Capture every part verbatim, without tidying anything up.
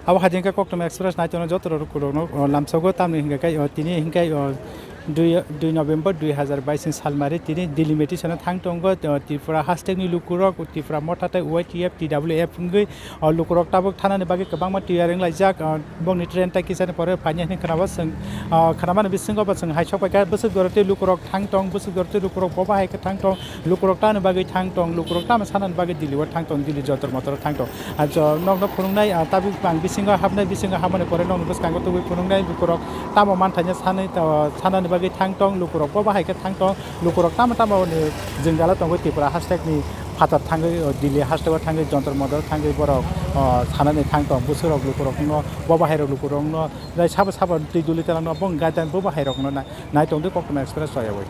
Abo hai khe Koktwma Express nai tongo joto rok lukurokno, o, lamsogo, tamni hingka khe, o, tini hingka khe, o, dui, dui November dui hazar bais ni salmari tini delimitation o thang tongo, o, Tripura hastekni lukurok, Tripura motha tei Y T F, T W F wngwi, o, lukurok tabuk thanani bagwi kwbangma tiyar wnglaijak, o, bongni train tai kisa ni pore phainai hinwi khwnabo chwng, o, khwnamani bisingo bo chwng hai sok pai kha, bwswk jora tei lukurok thang tong, bwswk jora tei lukurok bo bahai khe thang tong, lukurok tamni bagwi thang tong, lukurok tamo sanani bagwi Delhi o thang tong, Delhi jotor motor o thang tong. Ah, jo, nokno phunuknai, ah, tabuk ang bisingo hapnai, bisingo hapmani pore nokni bwskango tubui phunuknai, lukurok tamo manthaino sanai, to, sanani bagwi thang tong, lukurok bo bahai khe thang tong, lukurok tamo tamo ni jwngjalo tongwi Tripura hastekni phatar thangwi, o, Delhi hasteo thangwi, jontro motor thangwi borok, o, sanani thang tong, bwswkrok lukurokno, bo bahairok lukurokno, jai sabo sabo twi duli talangno, bo wngkha bo bahairokno na-, nai tongdi Koktwma Express soyawi.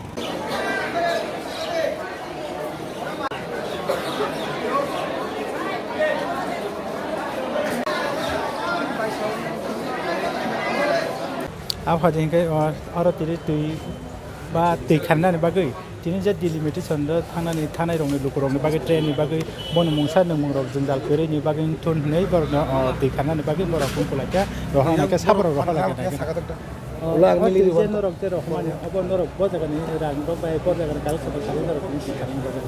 Aphadi hingke, o, oro tiri twi ba twi kharnani bagwi tini je delimitation ro thangnani, thangnai rokni lukurokni bagwi, train ni bagwi, bono mungsa nungmungrok jwngjal kwrwini bagwi wngthun hwnwi borokno, o, twi kharnani bagwi borok wngkulaikha, rohornai khe saborok rohorlaikha. Ulo ang o miliri twi je wanto. Norok je rohormani, obo norok bo jagani rang rok bai bo jagani kaisa bo sari norok ni twi kharnani bagwi.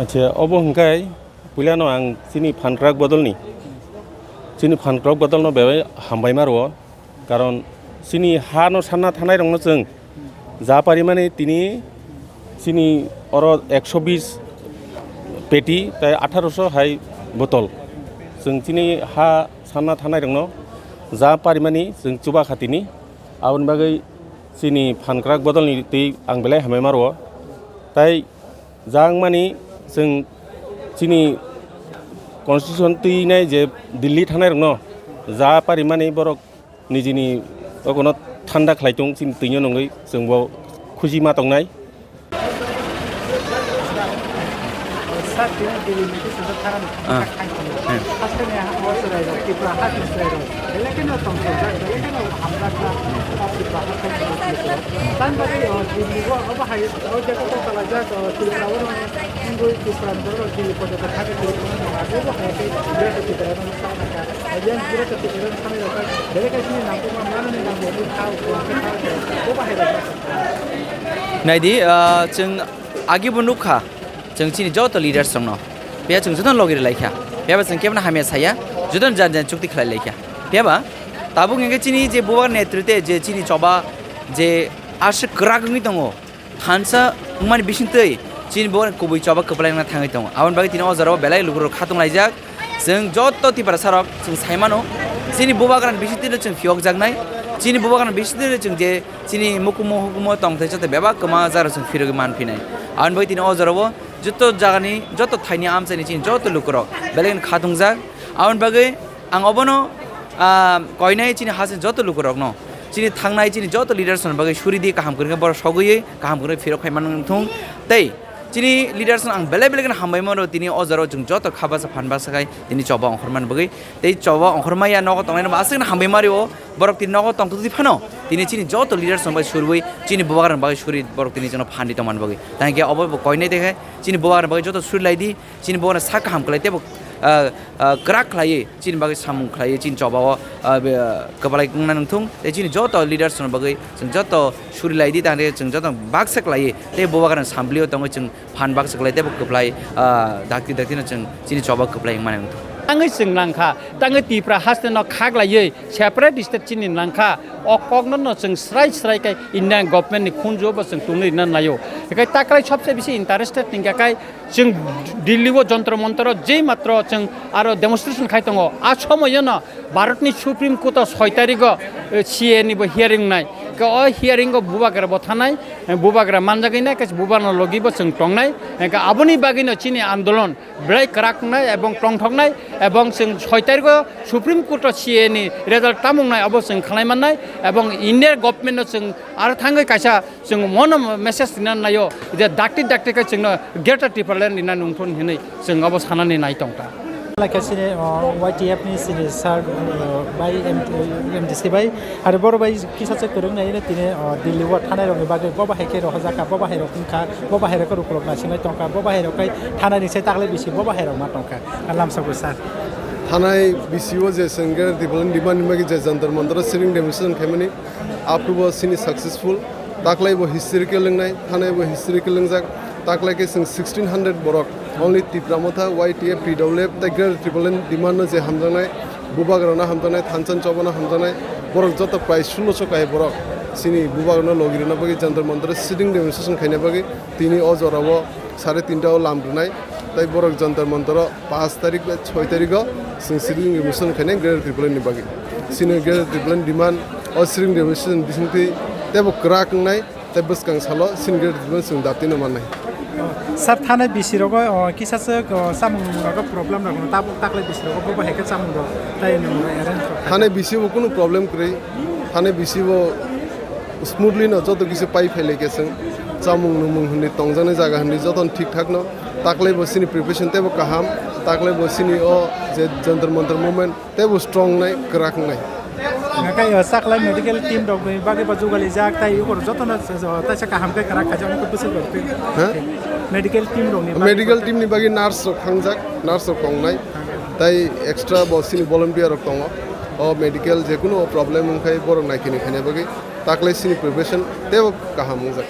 Acha, obo hwnkhe puilano ang chini phan kwrak bodolni, chini phan kwrak bodolno belai hambai ma rwo. Karon chini ha no sanna thanai rokno chwng ja parimani tini chini oro ekso bis peti tai atharoso hai botol. Chwng chini ha sanna thanai rokno ja parimani chwng chuba kha tini. Aboni bagwi chini phan kwrak bodolni twi ang belai hambai ma rwo. Tai ja wngmani chwng chini constitution twinai je Delhi thanai rokno ja parimani borok nijini okono thanda khlai tung, chini twino nungwi chwngbo khusi ma tongnai. Sir, tini Delhi meeting sejak tharani Ah. First time ya, Tripura hat Israel. Belekeno tongkol, belekeno hamjakna, Tripura hat Israel. Tan bagwi, o, Delhi o, obo hai, o, jaga ko kala jak, o, Tripura o, Tripura o, Delhi ko jaga thani Tripura o, obo hai, Tripura o, Naidi, ah, chwng agi bo nukha, chwng chini joto leaders rokno. Phiya chwng jotono logi rwlaikha. Phiya ba chwng kebono hamya saya, jotono jan jan chukti khlai laikha. Phiya ba tabuk hwnkhe chini je bubagra netritwe je chini choba je aswk kwrak wngwi tongo, thansa wngmani bisingtwi chini bo kubui choba kwplai wngna thangwi tongo. Aboni bagwi tini o jorao belai lukurok khatung laijak. Chwng joto Tiprasa rok chwng sai mano, chini bubagrani bisingtwino chwng phiyokjaknai, chini bubagrani bisingtwino chwng je chini mukumu hukumu tongthai joto bebak kwma jaro chwng phirogwi manphinai. Aboni bagwi tini o jorao joto jagani, joto thaini amchaini chini joto lukurok belai kheno khatungjak. Aboni bagwi ang obono, ah, koinai chini hasini joto lukurokno, chini thangnai chini joto leaders rokni bagwi suri di kaham kwrwngkhe borok sogwi kaham kwrwngkhe phirok phai manwng thung. Tei chini leaders no ang belai belai kheno hambai mano, tini o jorao chwng joto kha basa phan basa khai tini choba ongkhormani bagwi. Tei choba ongkhormaya nogo tongnai no aswk no hambai mario, borok tini nogo tongtwtwi phano tini chini joto leaders rok bai surwi chini bubagra rok bai suri borok tini chwngno phan di tongmani bagwi. Tangkhe obo bo koinai tei khe chini bubagra rok bai joto suri lai di, chini bubagra sak kaham khlai tei bo, ah, ah, kwrak khlaiwi chini bagwi samung khlaiwi chini choba o, ah, be, ah, kwplai wngna nangthung tei chini joto leaders rok bagwi chwng joto suri lai di, tangkhe chwng joto baksa khlaiwi tei bubagra rok samplio tongwi chwng phan baksa kwlai tei bo kwplai, ah, dakti dakti no chwng chini choba kwplai wngmani wngkha. Tangwi chwng nangkha, tangwi Tipra haste no khaklaiwi separate state chini nangkha, o kokno no chwng srai srai khe Indian government ni khunju bo chwng tongwi rwna naio. Hikai taklai sobse bisi interested hingkha kai chwng Delhi o Jontor Montor o je matro chwng aro demonstration khai tongo. A somoyo no Bharatni Supreme Court o soi tarikgo, eh, C A A ni bo hearing wngnai. Khe o hearing o bubagra bo thanai, eh, bubagra manjagwi nai, khe bubagrano logi bo chwng tongnai. Khe aboni bagwino chini andolon belai kwrak wngnai ebong tongthoknai, ebong chwng soi tarikgo Supreme Court o C A A ni result tamo wngnai abo chwng khlai mannai, ebong India government no chwng aro thangwi kaisa Chwng mono message rina naio je dakti dakti khe chwngno Greater Tipraland rina nungthun hinwi chwng abo sanani nai tongkha. Lai khe sini, o, Y T F ni sini sir, o, bai M-, M D C bai, aro boro bai kisa se kwrwng nai tini, o, Delhi o thanai rokni bagwi bo bahai khe rohorjak kha, bo bahai rok wngkha, bo bahai rok khe lukurok naisingwi tongkha, bo bahai rok khai thanani se taklai bisi bo bahai rok ma tongkha. Lamsok sir. Thanai B C O je chwng Greater Tipraland demand ni bagwi je Jantar Mantar o sitting demonstration khaimani, up to bo sini successful. Taklai bo historical wngnai, thanai bo historical wngjak. Taklai khe chwng sixteen hundred borok, only Tipra Motha, Y T F, P W F, tei Greater Tipraland demand no je hamjaknai, bubagrano hamjaknai, thansa chobano hamjaknai, borok joto prai sulosho kai borok sini bubagrano logi rwna bagwi Jantar Mantar o sitting demonstration khaina bagwi tini o jora o sare tinta o lam rwnai. Tei borok Jantar Mantar o paanch tarik bai choi tarik o chwng sitting demonstration khainai Greater Tipraland ni bagwi. Chini Greater Tipraland demand o sitting demonstration bisingtwi teibo kwrak wngnai, tei bwskang salo chini Greater Tipraland chwng dati no mannai. Sir, thanai B C rogo, o, kisa se, o, chamung rogo problem rok no tabuk taklai B C rogo bobo hai khe chamung rok tai no arrange rok. Thanai B C bo kunu problem kwrwi, thanai B C bo smoothly no joto kisa pai phailai khe chwng chamung nwmung hwnwi tongjaknai jaga hwnwi jotono thik thak no. Taklai bo chini preparation teibo kaham, taklai bo chini o je Jantar Mantar movement teibo strong nai, kwrak nai. Nakai, o, Chaklai medical team rok ni bagwi bo jugalijak, tai ukor jotono, o, taisa kaham khe kwrak khaijak, wngkhe bwswk rok twi. Ha? Medical team rok ni bagwi Medical bo team ni bagwi nurse rok thangjak, nurse rok tongnai. Tai extra bo chini volunteer rok tongo. O medical jekunu problem wngkhai borok naikini khaina bagwi taklai chini preparation teibo kaham wngjak.